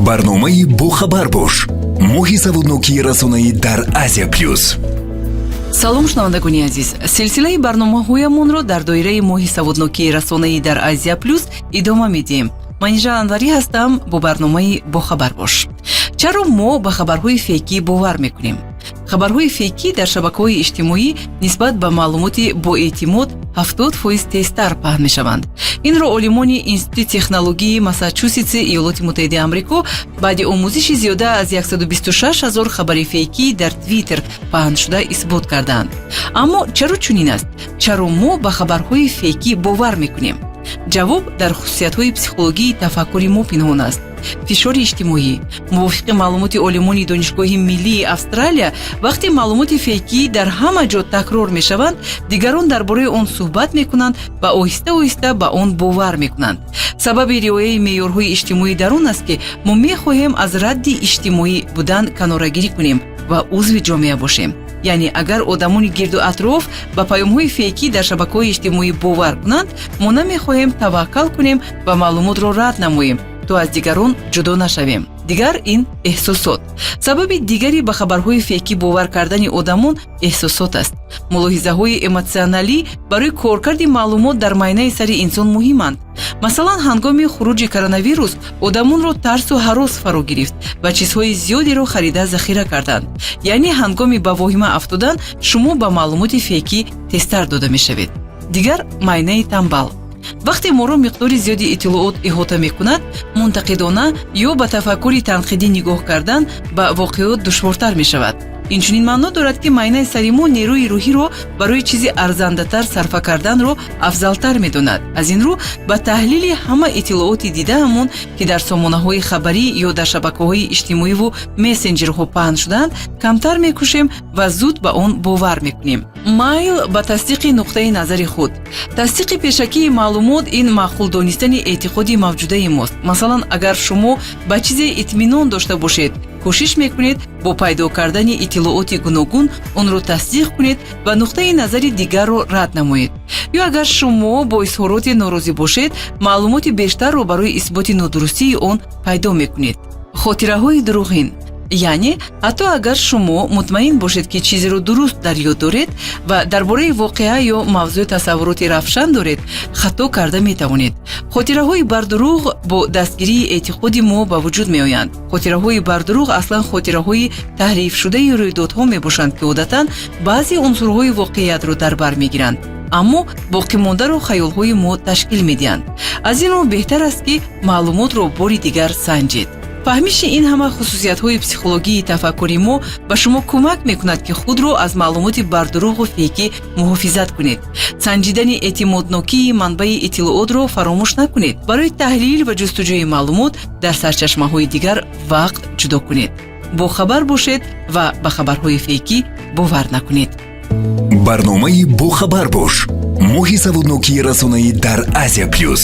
Барномаи «Бохабар бош», моҳи саводнокии расонаӣ дар Азия Плюс. Салом, шунавандагони азиз! Силсилаи барномаҳоямонро дар доираи моҳи саводнокии расонаӣ дар Азия Плюс идома медиҳем. Манижа Анварӣ ҳастам бо барномаи «Бохабар бош». Чаро мо ба хабарҳои фейкӣ бовар мекунем? Хабарҳои фейкӣ дар шабакаҳои иҷтимоӣ нисбат ба маълумоти боэътимод 70% тезтар паҳн мешаванд. Инро олимони Институти технологии Массачусетси Иёлоти Муттаҳидаи Амрико баъди омӯзиши зиёда аз 126 ҳазор хабари фейкӣ дар Твиттер паҳншуда исбот кардаанд. Аммо чаро чунин аст? Чаро мо ба хабарҳои фейкӣ бовар мекунем? Ҷавоб дар хусусиятҳои психологии тафаккури мо пинҳон аст. Фишори иҷтимоӣ. Мувофиқи маълумоти олимони Донишгоҳи миллии Австралия, вақте маълумоти фейкӣ дар ҳама ҷо такрор мешаванд, дигарон дар бораи он суҳбат мекунанд ва оҳиста оҳиста ба он бовар мекунанд. Сабаби риояи меъёрҳои иҷтимоӣ дар он аст, ки мо мехоҳем аз радди иҷтимоӣ будан канорагирӣ кунем ва узви ҷомеа бошем. Яъне агар одамони гирду атроф ба паёмҳои фейкӣ дар шабакаҳои иҷтимоӣ бовар кунанд, мо намехоҳем таваккал кунем ва маълумотро рад намоем, то аз дигарон ҷудо нашавем. Дигар ин эҳсосот. Сабаби дигари ба хабарҳои фейкӣ бовар кардани одамон эҳсосот аст. Мулоҳизаҳои эмотсионалӣ барои коркарди маълумот дар майнаи сари инсон муҳиманд. Масалан, ҳангоми хуруҷи коронавирус одамонро тарсу ҳарос фаро гирифт ва чизҳои зиёдеро харида захира карданд. Яъне ҳангоми ба воҳима афтодан шумо ба маълумоти фейкӣ тезтар дода мешавед. Дигар майнаи тамбал. Вақте моро миқдори зиёди иттилоот иҳота мекунад, мунтақидона ё ба тафаккури танқидӣ нигоҳ кардан ба воқеиёт душвортар мешавад. Инчунин маъно дорад, ки майнаи сари мо нерӯи рӯҳиро барои чизи арзандатар сарфа карданро афзалтар медонад. Аз ин рӯ ба таҳлили ҳама иттилооти дидаамон, ки дар сомонаҳои хабарӣ ё дар шабакаҳои иҷтимоиву мессенҷерҳо паҳн шудаанд, камтар мекӯшем ва зуд ба он бовар мекунем. Майл ба тасдиқи нуқтаи назари худ. Тасдиқи пешакии маълумот ин маъқул донистани эътиқоди мавҷудаи мост. Масалан, агар шумо ба чизе итминон дошта бошед, кӯшиш мекунед бо пайдо кардани иттилооти гуногун онро тасдиқ кунед ва нуқтаи назари дигарро рад намоед. Ё агар шумо бо изҳороте норозӣ бошед, маълумоти бештарро барои исботи нодурустии он пайдо мекунед. Хотираҳои дурӯғин. Яъне ҳатто агар шумо мутмаин бошед, ки чизеро дуруст дар ёд доред ва дар бораи воқеа ё мавзӯи тасаввуроти равшан доред, хато карда метавонед. Хотираҳои бардурӯғ бо дастгирии эътиқоди мо ба вуҷуд меоянд. Хотираҳои бардурӯғ аслан хотираҳои таҳрифшудаи рӯйдодҳо мебошанд, ки одатан баъзе унсурҳои воқеиятро дар бар мегиранд, аммо боқимондаро хаёлҳои мо ташкил медиҳанд. Аз ин рӯ беҳтар аст, ки маълумотро бори дигар санҷед. Фаҳмиши ин ҳама хусусиятҳои психологии тафаккури мо ба шумо кӯмак мекунад, ки худро аз маълумоти бардурӯғу фейкӣ муҳофизат кунед. Санҷидани эътимоднокии манбаи иттилоотро фаромӯш накунед. Барои таҳлил ва ҷустуҷӯи маълумот дар сарчашмаҳои дигар вақт ҷудо кунед. Бохабар бошед ва ба хабарҳои фейкӣ бовар накунед. Барномаи «Бохабар бош», моҳи саводнокии расонаӣ дар Азия Плюс.